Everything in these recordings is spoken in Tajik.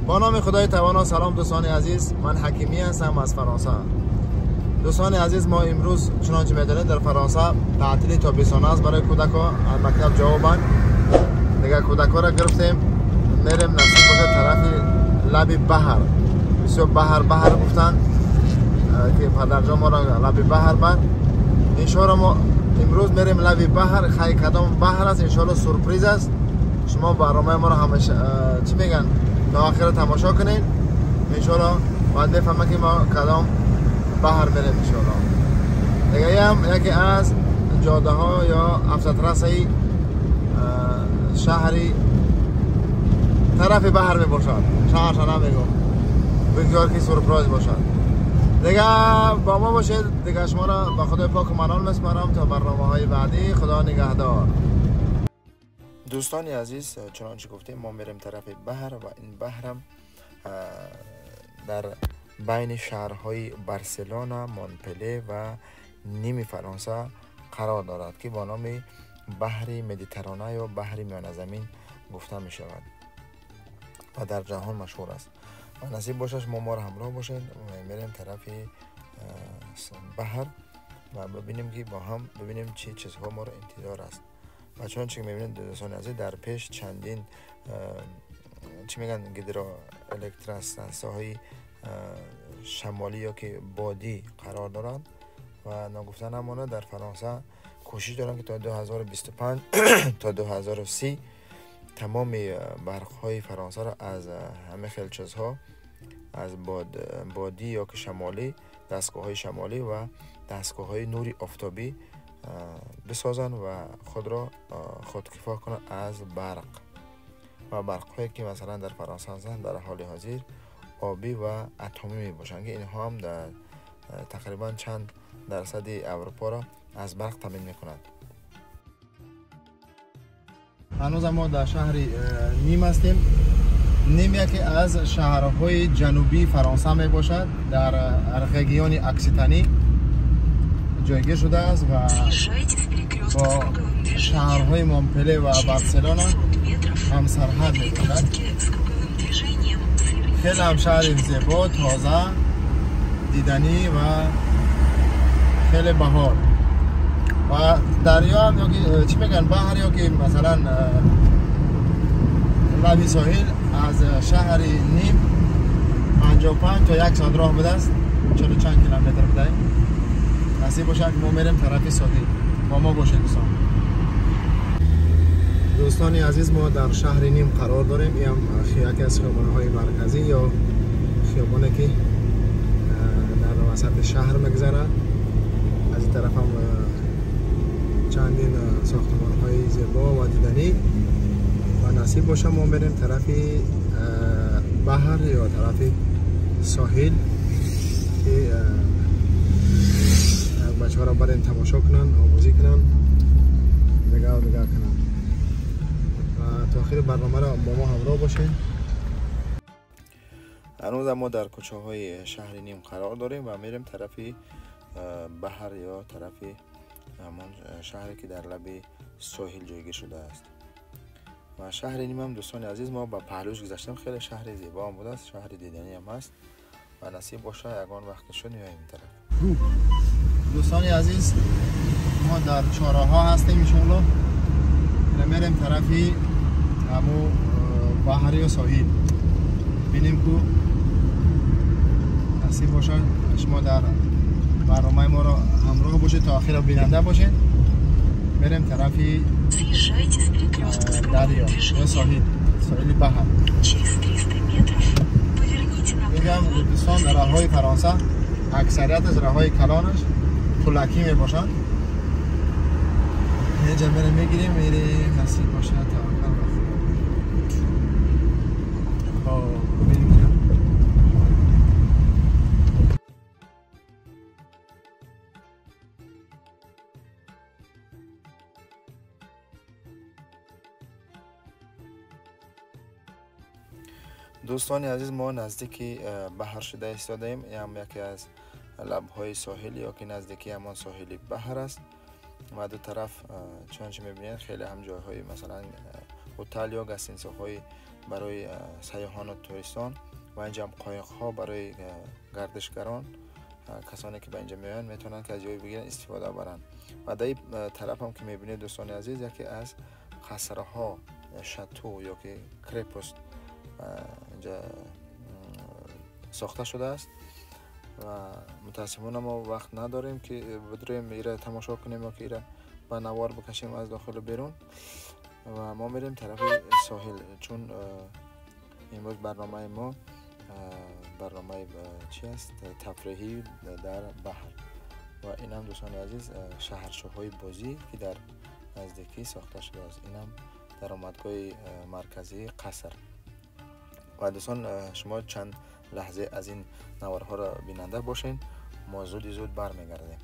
با نام خدای توانا. سلام دوستان عزیز، من حکیمی هستم از فرانسه. دوستان عزیز، ما امروز چنانچه میدانید در فرانسه تعطیل تابستانه است برای کودک‌ها، از مکتب جوابن دیگه کودک‌ها را گرفتیم میریم نصیب باشه طرف لب بحر. بسیار بحر بحر گفتن که پدرجان ما را لب بحر بر. انشاءالله ما امروز میریم لب بحر. خیلی کدام بحر است انشاءالله سورپریز است. شما برنامه ما را همیشه چی میگن تا آخر تماشا کنین، انشاءالله بعد بفهمه که ما کدام بحر میریم انشاءالله. دیگه هم یکی از جاده ها یا افسدرسه شهری طرف بحر می باشد، شهر نمیگم، بگذار که سورپرایز باشد. دیگه با ما باشید. دیگه شما را به خدای پاک و منان میسپارم تا برنامه های بعدی. خدا نگهدار. دوستان عزیز، چنانچه گفتیم ما میریم طرف بحر و این بحرم در بین شهرهای بارسلونا، مونپله و نیم فرانسه قرار دارد که با نام بحر مدیترانه یا بحر میانه زمین گفته می شود و در جهان مشهور است. و نصیب باشد شما ما را همراه باشید و میریم طرف بحر و ببینیم که با هم ببینیم چه چیزها ما را انتظار است. و چون که میبینید دوستان عزیز، در پیش چندین چی میگن گیدرو الکترستانسه های شمالی یا که بادی قرار دارند و ناگفته نمانه در فرانسه کوشش دارند که تا 2025 تا 2030 تمام برق های فرانسه را از همه خیل چیزها از بادی یا که شمالی، دستگاه های شمالی و دستگاه های نوری آفتابی بسازن و خود را خودکفا کنند از برق. و برق هایی که مثلا در فرانسه هستند در حال حاضر آبی و اتمی می باشند که اینها هم در تقریبا چند درصد اروپا را از برق تامین می کند. هنوز ما در شهر نیم هستیم. نیم یکی از شهرهای جنوبی فرانسه می باشد، در رژیون اکسیتانی جایگیر شده است و با شهرهای مونپله و بارسلونا هم سرحد می باشد. خیلی هم شهر زیبا، تازه، دیدنی و خیلی بهار و دریا هم یا که چی میگن بحر یا که مثلا لب ساحل از شهر نیم 55 تا 1 ساعت راه بوده است، 40 چند کیلومتر بوده. نصیب باشه که ما میریم طرف ساحل. با ما باشید دوستان. دوستان عزیز، ما در شهر نیم قرار داریم. این هم یکی از خیابان‌های مرکزی یا خیابانی که در وسط شهر میگذره. از این طرف هم چندین ساختمان‌های زیبا و دیدنی و نصیب باشه ما بریم طرف بحر یا طرف ساحل که بچه‌ها را بریم تماشا کنن، آوازی کنن، دیگه و دیگه کنن. و تا آخر برنامه را با ما همراه باشین. هنوز ما در کوچه های شهر نیم قرار داریم و میریم طرف بحر یا طرف همان شهری که در لب ساحل جایگیر شده است. و شهر نیم هم دوستان عزیز ما با پهلوش گذشتیم، خیلی شهر زیبا هم بوده است، شهر دیدنی هم هست و نصیب باشه یگان وقت شد میایم این طرف. دوستان عزیز، ما در چهارراه هستیم انشاءالله. میریم طرفی همو بحر یا ساحل، ببینیم که نصیب باشه شما در برنامه ما را همراه باشید تا آخر بیننده باشید. میریم طرفی دریا یا ساحل، ساحل بحر. میگم دوستان راه‌های فرانسه اکثریت از راه‌های کلانش پولکی می باشند. اینجا میریم میگیریم میریم نصیب باشه تا آخر. خب ببینیم. دوستان عزیز، ما نزدیک بحر شده ایستادیم. این هم یکی از لب‌های ساحل یا که نزدیکی همان ساحل بحر است و دو طرف چنانچه میبینید خیلی هم جایهای مثلا هتل یا گستینساهای барои сайёҳон ва туристон ва инҷа ҳам қоиқҳо барои гардишгарон, касоне ки ба инҷа меоянд метавонанд ки аз ҷой бигиранд, истифода баранд. Ва дар ин тараф ҳам ки мебинед дӯстони азиз, яке аз қасрҳо, château ё ки крепость инҷа сохта шудааст ва мутаассифона мо вақт надорем ки бидурем ира тамошо кунем ё ки ира ба навор бикашем аз дохилу берун. Ва мо мерем тарафи соҳил, чун имрӯз барномаи мо барномаи чи аст? Тафриҳӣ дар баҳр. Ва инам дӯстони азиз шаҳрчаҳои бозӣ ки дар наздикӣ сохта шудааст. Инам даромадгоҳи марказии қаср. Ва дӯстон, шумо чанд лаҳза аз ин наворҳоро бинанда бошед, мо зуди зуд бармегардем.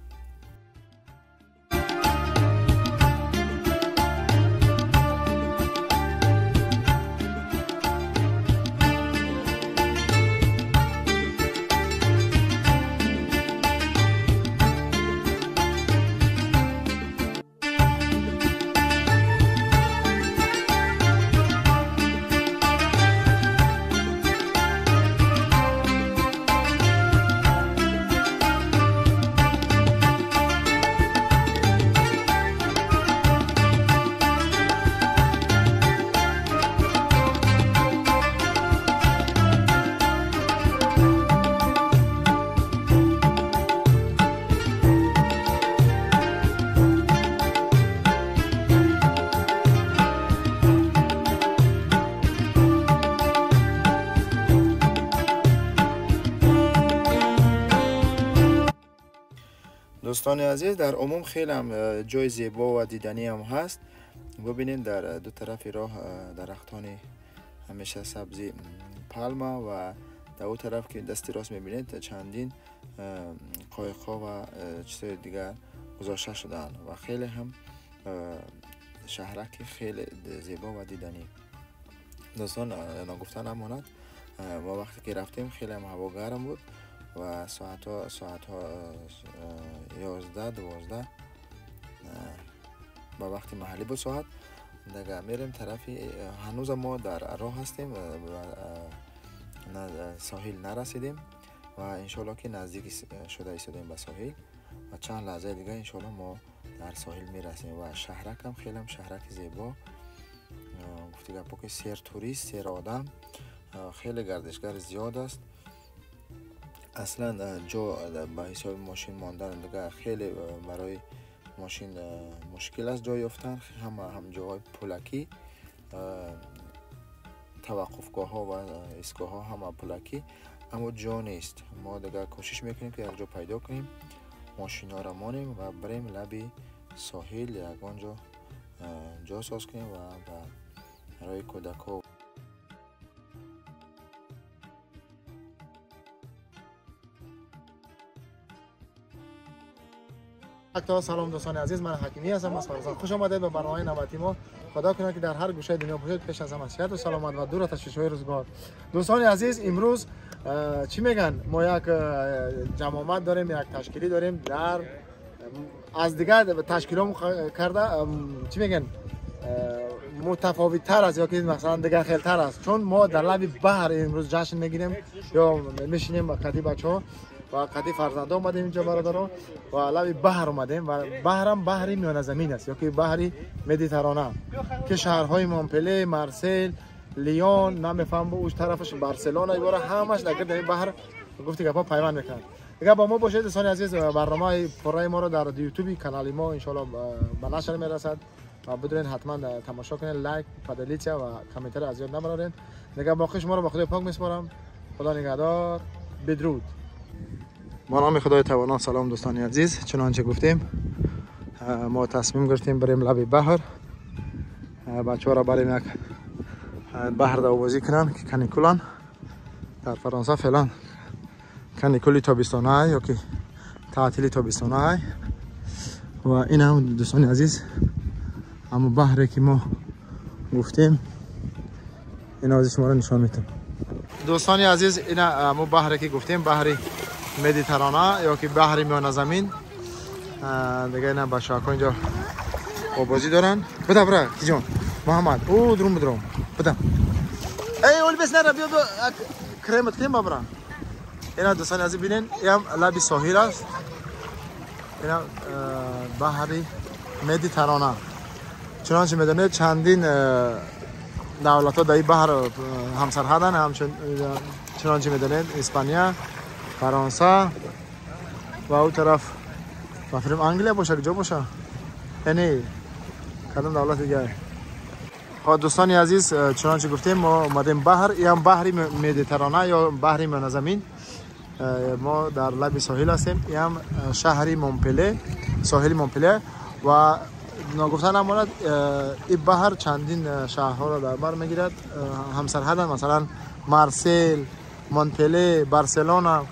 Дӯстони азиз, дар умум хеле ҳам ҷои зебо ва диданӣ ҳам ҳаст. Бубинед, дар ду тарафи роҳ дарахтони ҳамеша сабзи палма ва дар он тараф ки дасти рост мебинед чандин қоиқҳо ва чизҳои дигар гузошта шудаанд ва хеле ҳам шаҳраки хеле зебо ва диданӣ. Дӯстон, ногуфта намонад, мо вақте ки рафтем хеле ҳам ҳаво гарм буд ва соатҳо 11-12 ба вақти маҳаллӣ буд соат. Дага мерем тарафи, ҳанӯзам мо дар роҳ ҳастем, соҳил нарасидем ва иншоалло ки наздик шуда истодем ба соҳил ва чанд лаҳзаи дига иншоалло мо дар соҳил мерасем. Ва шаҳракам хеле ҳам шаҳраки зебо, гуфти гапо ки сер турист, сер одам, хеле гардишгар зиёд аст. Аслан ҷо ба ҳисоби мошин мондан дига хеле барои мошин мушкил аст ҷой ёфтан. Ҳама ҳам ҷоҳои пулакӣ, таваққуфгоҳҳо ва истгоҳҳо ҳама пулакӣ, аммо ҷо нест. Мо дига кӯшиш мекунем ки як ҷо пайдо кунем, мошинҳоро монем ва бирем лаби соҳил, ягон ҷо ҷо соз кунем ва барои кӯдакҳо. Салом дӯстони азиз, ман Ҳакимӣ ҳастам аз Фарзон. Хуш омадед ба барномаи навбатии мо. Худо кунад ки дар ҳар гӯшаи дунё бошед, пеш аз ҳама сиҳату саломат ва дур аз ташвишҳои рӯзгор. Дӯстони азиз, имрӯз чӣ мегӯянд, мо як ҷамъомад дорем, як ташкилӣ дорем дар аз дигар ташкилҳо карда, чӣ мегӯянд, мутафовиттар аст ё ки масалан дигар хелтар аст, чун мо дар лаби баҳр имрӯз ҷашн мегирем ё мешинем ба қади бачаҳо ва қади фарзандо омадем инҷо бародаро ва лаби баҳр омадем ва баҳрам баҳри миёназамин аст ё ки баҳри Медитеррана, ки шаҳрҳои Монпеле, Марсел, Лион, намефаҳмам уш тарафаш Барселона, ибора ҳамаш дар гирди ин баҳр гуфти гапҳо пайванд мекунанд. Дигар бо мо бошед дӯстони азиз, барномаи пурраи моро дар ютуби канали мо иншоалло ба нашр мерасад ва бидурен ҳатман тамошо кунед, лайк, поделиться ва комментари аз ёд набароред. Дигар боқӣ шуморо ба Худои пок месупорам. Худо нигаҳдор, бидруд. Ба номи Худои тавоно. Салом дӯстони азиз, чунонче гуфтем мо тасмим гирифтем барем лаби баҳр, бачаҳоро барем як баҳр давбозӣ кунанд ки каникулан дар Фаронса феълан каникули тобистона ё ки таътили тобистона. Ва ин ҳам дӯстони азиз ҳамон баҳре ки мо гуфтем, ин ҳозир шуморо нишон медиҳам. Дӯстони азиз, ин ҳамон баҳре ки гуфтем, баҳри Медитеррана ё ки баҳри миёназамин. Дига ина бачаҳако инҷо обозӣ доранд. Буда бира киҷон Муҳаммад, ӯ дурум бидурум буда. بس نرا بیا کرمت کنیم بابرا. اینا دوستان عزیز ببینین این لبی ساحل است. اینا بحری مدیترانه. چنانچه میدونید چندین دولت ها در این بحر همسرحدن، همچون چنانچه میدونید اسپانیا، فرانسه و او طرف بفرم انگلیا باشه کجا باشه، یعنی کدام دولت دیگه. خب دوستان عزیز چنانچه گفتیم ما اومدیم بحر، این هم بحر مدیترانه یا بحر میانه ما در لب ساحل هستیم. این هم شهر مونپله، ساحل مونپله و ناگفته نماند این بحر چندین شهرها را در بر میگیرد، همسرحدن مثلا مارسیل، مونپله، بارسلونا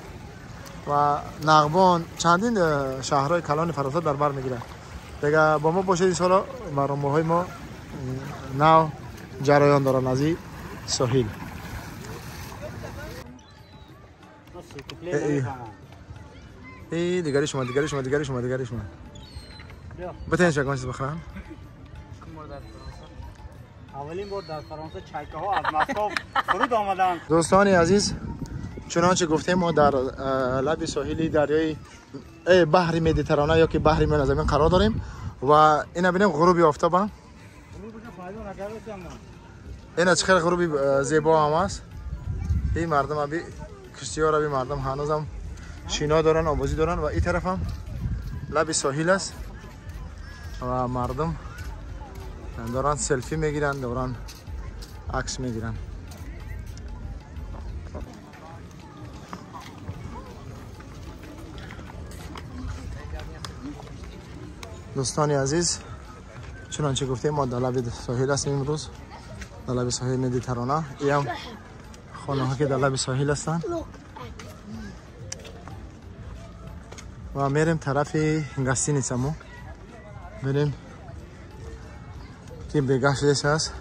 و نقبان، چندین شهرهای کلان فرانسه در بر میگیرد. دیگه با ما باشید ان شاءالله برنامه‌های ما نو جریان دارن از این ساحل. ای دیگری شما دیگری شما دیگری شما دیگری شما بتین چه چیز بخرم. اولین بار در فرانسه چایکه ها از مسکو فرود آمدند. دوستان عزیز چنانچه گفتیم ما در لب ساحلی دریای بحر مدیترانه یا که بحر میانه زمین قرار داریم و اینا ببینیم غروب آفتاب. اینا چه غروبی زیبا هم است. این مردم ابی کشتی ها را بی مردم هنوزم شینا دارن، آبازی دارن و این طرف هم لب ساحل است و مردم دارن سلفی میگیرن، دارن عکس میگیرن. دوستان عزیز چنانچه گفتیم ما در لب ساحل هستیم امروز، در لب ساحل مدیترانه. این هم خانه ها که در لب ساحل هستن و میریم طرف گستینیسا. مو بریم که بگشت هست.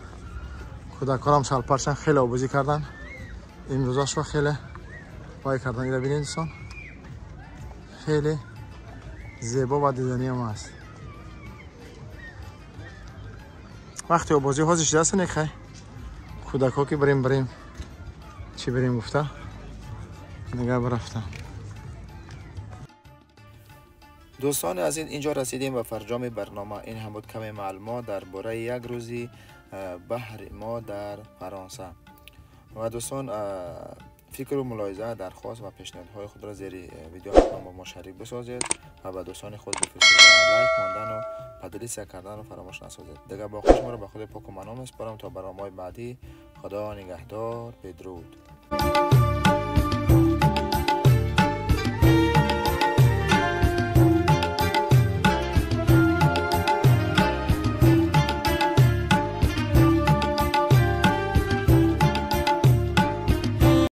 کودکان هم شلپرشن خیلی آبازی کردن امروزش رو خیلی پای کردن. اینو ببینید دوستان خیلی زیبا و دیدنی هم هست. وقتی آبازی حاضر شده هست نخی کودک ها که بریم چی بریم گفته نگه برفتن. دوستان عزیز اینجا رسیدیم به فرجام برنامه. این هم بود کمی معلومات درباره یک روزی بحر ما در فرانسه. و دوستان فکر و ملاحظه، درخواست و پیشنهادهای خود را زیر ویدیو حتما با ما شریک بسازید و به دوستان خود بفرستید. لایک ماندن و поделиться کردن رو فراموش نسازید. دیگه باقی شما رو به خود پاک و منام میسپارم تا برنامه‌های بعدی. خدا نگهدار. بدرود.